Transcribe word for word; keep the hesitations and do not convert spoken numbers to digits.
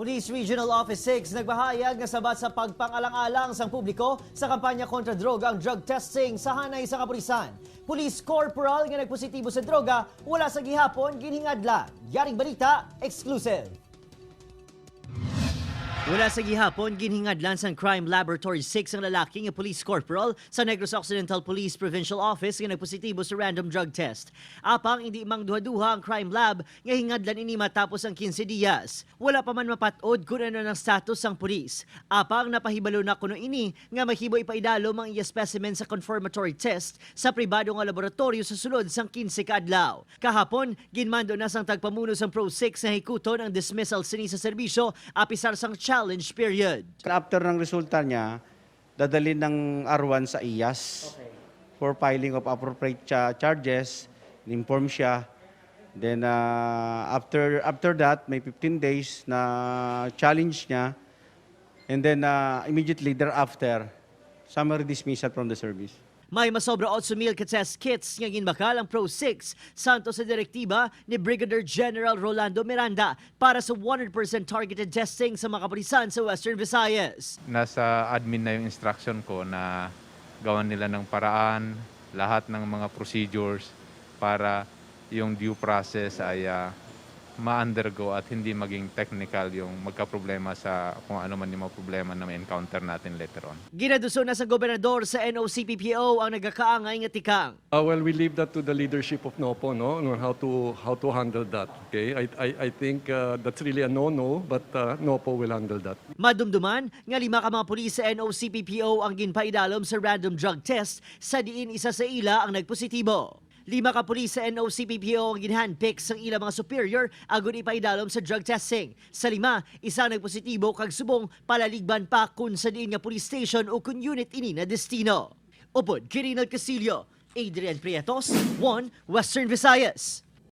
Police Regional Office six nagpahayag nga sabat sa pagpangalang-alang sang publiko sa kampanya kontra droga ang drug testing sa hanay sa kapulisan. Police Corporal nga nagpositibo sa droga wala sa gihapon ginhingadlan. Yaring balita, exclusive. Wala sa gihapon ginhingadlan sang Crime Laboratory six ang lalaki nga police corporal sa Negros Occidental Police Provincial Office nga nagpositibo sa random drug test. Apang indi mangduha-duha ang Crime Lab nga hingadlan ini matapos ang quince dias. Wala pa man mapat-od kon ano ang status sang pulis. Apang napahibalo na kuno ini nga mahimo ipaidalom ang iya specimen sa confirmatory test sa pribado nga laboratoryo sa sulod sang quince ka adlaw. Kahapon, ginmando na sang tagpamuno sang Pro six nga hikuton ang dismissal sini sa serbisyo apisar sang challenge period. After ng resulta niya, dadalhin ng R one sa iyas for filing of appropriate cha- charges. Inform siya. Then uh, after after that, may fifteen days na challenge niya. And then uh, immediately thereafter, summary dismissal from the service. May masobra otso mil ka test kits nga ginbakal ang Pro six santo sa direktiba ni Brigadier General Rolando Miranda para sa one hundred percent targeted testing sa mga kapulisan sa Western Visayas. Nasa admin na yung instruction ko na gawan nila ng paraan, lahat ng mga procedures para yung due process ay ah, ma-undergo at hindi maging technical yung magkaproblema sa kung ano man yung mga problema na ma-encounter natin later on. Ginaduso na sa gobernador sa N O C P P O ang nagakaangay nga tikang. Uh, well, we leave that to the leadership of NOPO, no, on how to how to handle that. Okay, I I, I think uh, that's really a no-no, but uh, NOPO will handle that. Madumduman nga lima ka mga pulis sa N O C P P O ang ginpaidalom sa random drug test, sa diin isa sa ila ang nagpositibo. Lima ka pulis sa N O C P P O ang ginhandpick sang ilang mga superior agud ipaidalom sa drug testing. Sa lima, isa ang nagpositibo kag subong palaligban pa kon sa diin nga police station o kon unit ini na destino. Upod kay Reynald Castillo, Adrian Prietos, One Western Visayas.